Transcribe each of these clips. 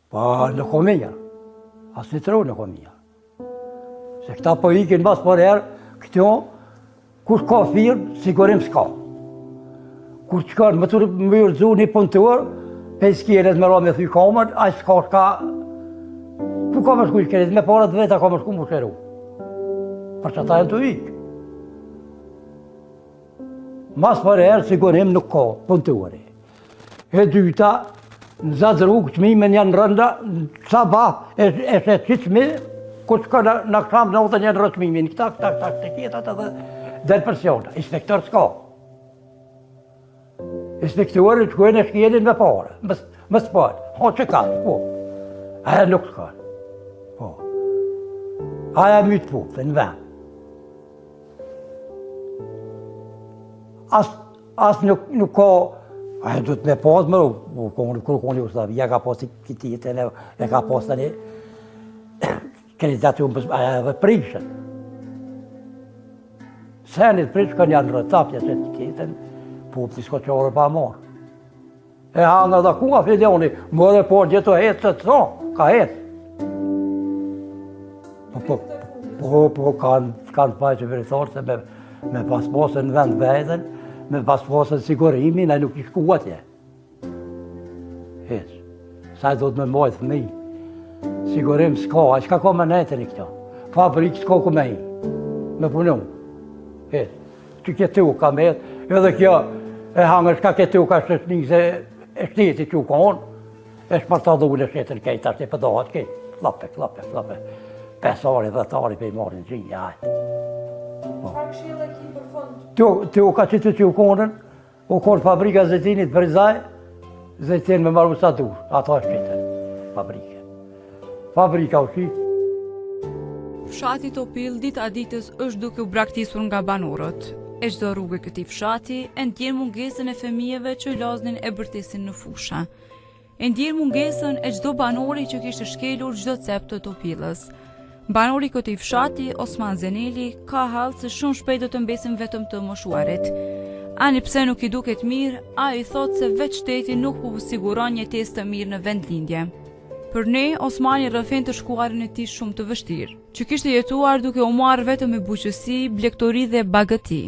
Po, nuk o mirë. As një tru nuk o mirë. Se këta po ikin mas për herë, këto, kush ka firmë, sigurim s'ka. Kur të shkon, më të më rrëzu një punëtor, pe skelet me ra me thy kamën, ai s'ka shka, ku ka me shku i shkelet, me paret veta ka me shku m'u shëru. Për qata janë tu ikë. Mas për herë, sigurim nuk ka punëtori. E dyta, në Zadrugë, çmimet janë rënda, në sabah, e, e se që çmi, kur shkon në, në aksham në otën janë rënë çmimin, këta, këta, këta, këta, këta, këta, dhe del presiona, inspektor s'ka. Inspektorët shkojnë e shkelin me pare, më, më s'pare, ho që ka, po, aja nuk s'ka, po, aja mytë po, në vend. As, As nuk, nuk ka, a do të me pas më, u konë, kur konë Jugosllavia, ka pas kititën, e, e ka pas tani, kreditat u a edhe prishën. Senit prishën janë rëtapja që të kitën, po për s'ka qare pa marrë. E hangë dhe ku nga filioni, më dhe por gjithë të hecë të të ka hecë. Po, po, po, po, kanë, kanë faj qeveritarët se me, me pas pasën në vend vetën, me pas pasën sigurimin, a nuk i shku atje. Hec, sa e do të me majtë fëmi, sigurim s'ka, a çka ka me nejtë në këto? Fabrikë s'ka ku me hi, me punu. Hec. Që ke tu ka met, edhe kjo e hangër shka ke tu ka shëshni se e shteti që u konë, e shpërta dhune shetën kejt, tash e përdohat kejt, klape, klape, klape, pesari, dhetari për i marrin gjinja, ajtë. Po. Çfarë këshille ki për fund? Tu, tu ka që të që u konën, U konë fabrika zejtinit Ferizaj, zejtin me maru sa dur, ato e shitën, fabrike. Fabrika u shit. Fshati Topillë dita ditës është duke u braktisur nga banorët. E çdo rrugë e këtij fshati e ndjen mungesën e fëmijëve që loznin e bërtisin në fusha. E ndjen mungesën e çdo banori që kishte shkelur çdo cep të Topillës. Banori i këtij fshati, Osman Zeneli, ka hall se shumë shpejt do të mbesin vetëm të moshuarit. Ani pse nuk i duket mirë, ai thotë se vetë shteti nuk po siguron jetesë të mirë në vendlindje. Për ne, Osmani rrëfen të shkuarën e tij shumë të vështirë, që kishte jetuar duke u marrë vetëm me bujqësi, blegtori dhe bagëti.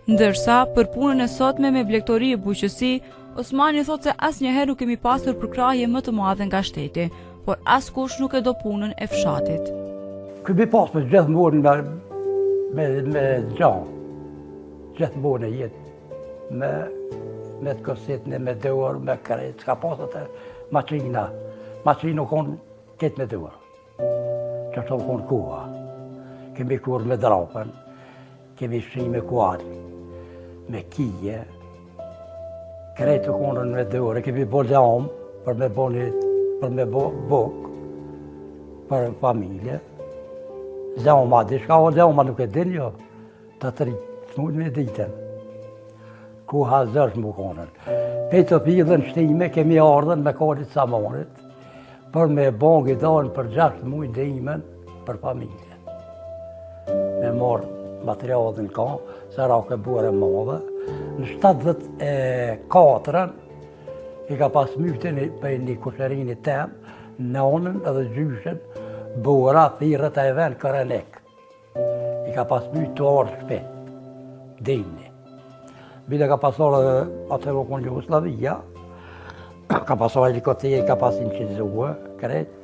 Ndërsa, për punën e sotme me blegtori e bujqësi, Osmani thotë se asnjëherë nuk kemi pasur përkrahje më të madhe nga shteti, por askush nuk e do punën e fshatit. Kemi pas për gjithmonë me, me, me gjanë, gjithmonë e jetë, me, me të kositne, me dorë, me krejt, s'ka pas atë maqina, maqina u konë krejt me dorë. Qashtu u konë koha. Kemi korrë me drapën, kemi shi me kual, me kije, krejt u konën me dorë, kemi bo lamë për me bo një, për me bo bukë, për familje. Lama, diçka o lama nuk e din jo, të të s'mujtë me ditën. Koha zërsh më konën. Pej Topille në Shtime kemi ardhën me kalit samonit, për me bo gidanë për 6 muj ndihmën për familje. Me marrë materialin ka, se rake borë e madhe. Në 74-ën, i ka pas mytë një, për një kushërini tem, nonën edhe gjyshën, bora thirret ai ven Korenik. I ka pas mytë të orë shpe, dimni. Bile ka pas orë edhe atëherë u konë Jugosllavia, ka pas orë helikopteri, ka pas inçizue, krejt.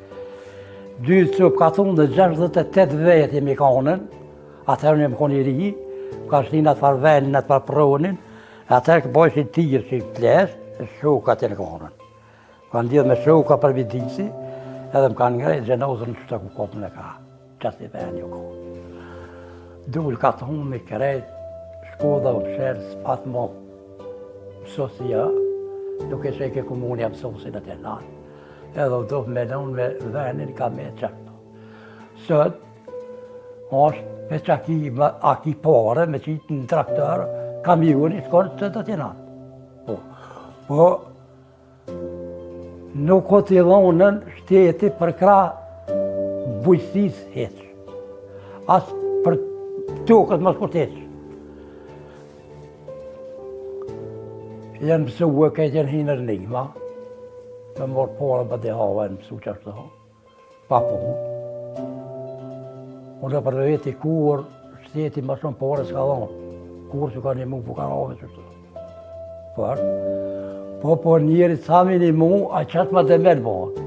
Dy copë katun dhe 68 vetë jemi konën, atëherë unë jem konë i ri, ka shti në atë farë venin, në atë farë pronin, atëherë kë bojshin tirë që i ples, shokat e në konën. Kanë lidhë me shoka për vidisi, edhe më kanë ngrejtë xhenozën në qëtë ku kopën e ka. Qasi veni u konë. Dul katuni krejt, shkolla u mshel, s'pat mo mësosia, nuk e sheke komunja mësosin atë nanë. Edhe u do me lonë me venin ka me qëto. Sot, është veç a ki, a ki pare, me qitë në traktor, kamioni, shkon të të tjenanë. Po, po, Nuk o t'i dhonën shteti përkrah bujqësisë hiç. As për tokët mos kur hiç. Janë mësue, krejt janë hi në nihma. Me marrë pare badihava e mësu qashtu, pa punë. Unë për veti kurrë, shteti ma shumë pare s'ka dhonë. Kurrë s'u ka nimu fukarave qashtu. Por, po, po njeri sa me nimu, a qatë ma demel bëhet.